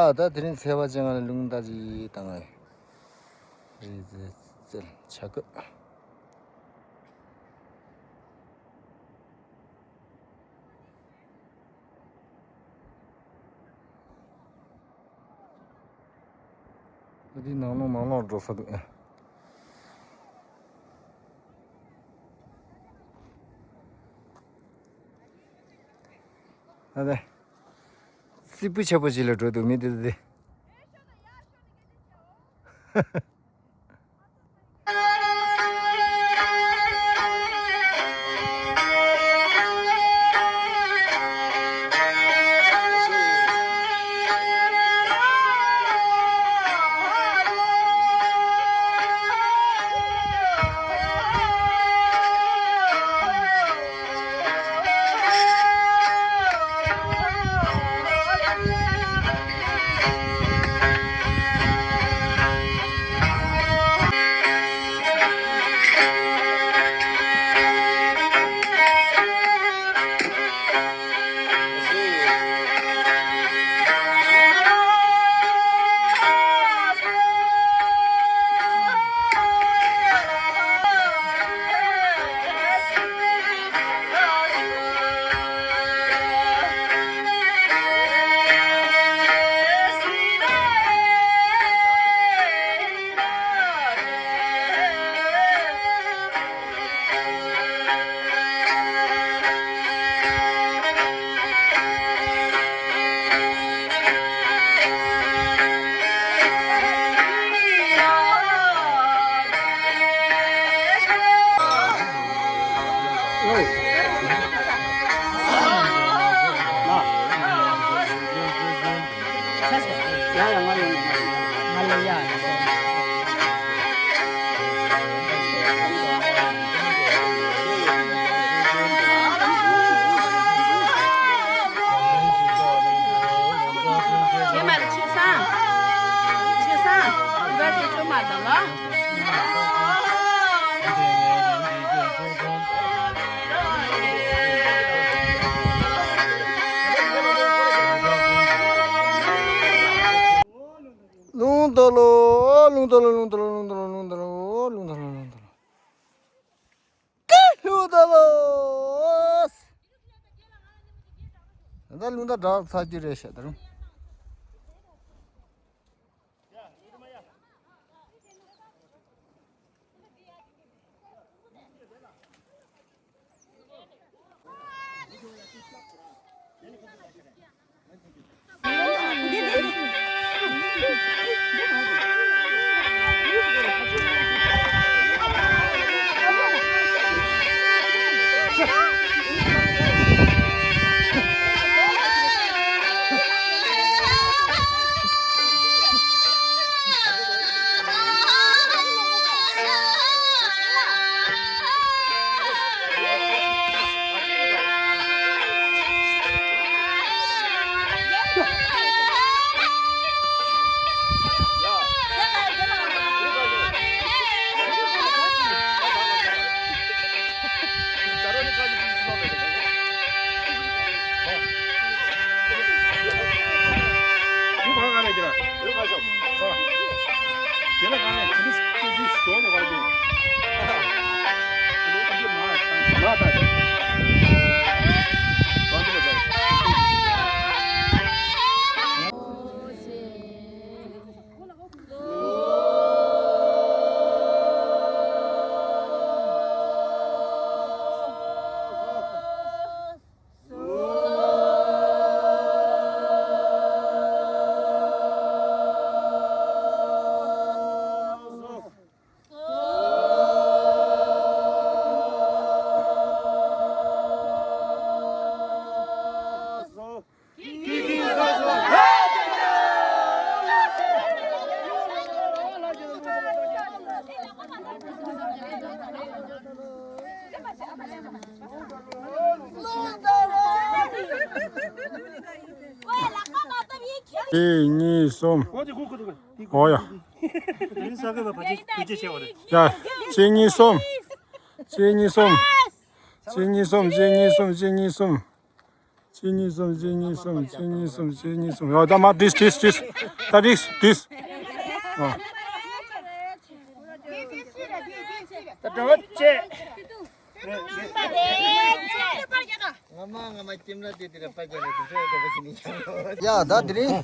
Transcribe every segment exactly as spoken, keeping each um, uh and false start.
ཨ། ད་དེ་རིང་ཚེས་པ་བཅོ་ལྔ་ལ་རླུང་རྟ་ཅིག་བཏང་བས། རེད་ཟེར་ཚེ་ཆ་གི། ད་དེའི་ནང་ལོགས་མང་ལོགས་འགྲོ་ས་འདུག་ཨ། ད་ལྟ་རྩིག་པ་ཆེ་པོ་ཞིག་ལ་འགྲོ་འདུག་མི་དེ་དེ། རླུང་རྟ་ལོ། རླུང་རྟ་ལོ། རླུང་རྟ་ལོ། རླུང་རྟ་ལོ། རླུང་རྟ་ལོ། རླུང་རྟ་ལོ། ཀི་ལྷུ་རྟ་ལོ། ད་རླུང་རྟ་དྲག་ཚར་རྒྱུ་རེད་ཤག་ད་རུང་། གཅིག་གཉིས་གསུམ། ཨོ་ཡ། ཡ། གཅིག་གཉིས་གསུམ། གཅིག་གཉིས་གསུམ། གཅིག་གཉིས་གསུམ། གཅིག་གཉིས་གསུམ། གཅིག་གཉིས་གསུམ། གཅིག་གཉིས་གསུམ། གཅིག་གཉིས་གསུམ། གཅིག་གཉིས་གསུམ། གཅིག་གཉིས་གསུམ། ཡ། ད་མ་this this this. ད་this this. ཨ། ད་གྲོགས་བྱེད། ང་མ་ང་མ་ཁྱིམ་ལ་དེ་དེ་ར་པ་རྒྱ་ལ་དེ་ཚོ་དེ་བ་ཞིག་ནི་ཡ། ད་དེ་རིང་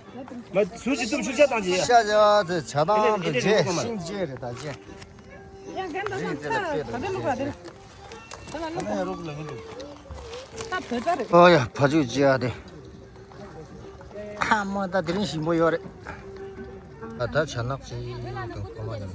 མ་སུ་ཅི་ཏུབ་ཤུ་ཤ་བཏང་གི་ཡ། ཤ་ཇ་ཟེར་ཇ་དང་དུ་ཇེ་ཤིང་ཇེ་རེད། ད་ཇེ་རིག་དེ་ལ་དཔེ་དང་ཇེ། ཨོ་ཡ། ཕ་ཇུ་ཇེ་ཨ་དེ། ཨ་མ། ད་དེ་རིང་ཞིམ་པོ་ཡོད་རེད། ཨ། ད་ཇ་ནག་ཅིག་དང་ཁོ་མ་ཡང་།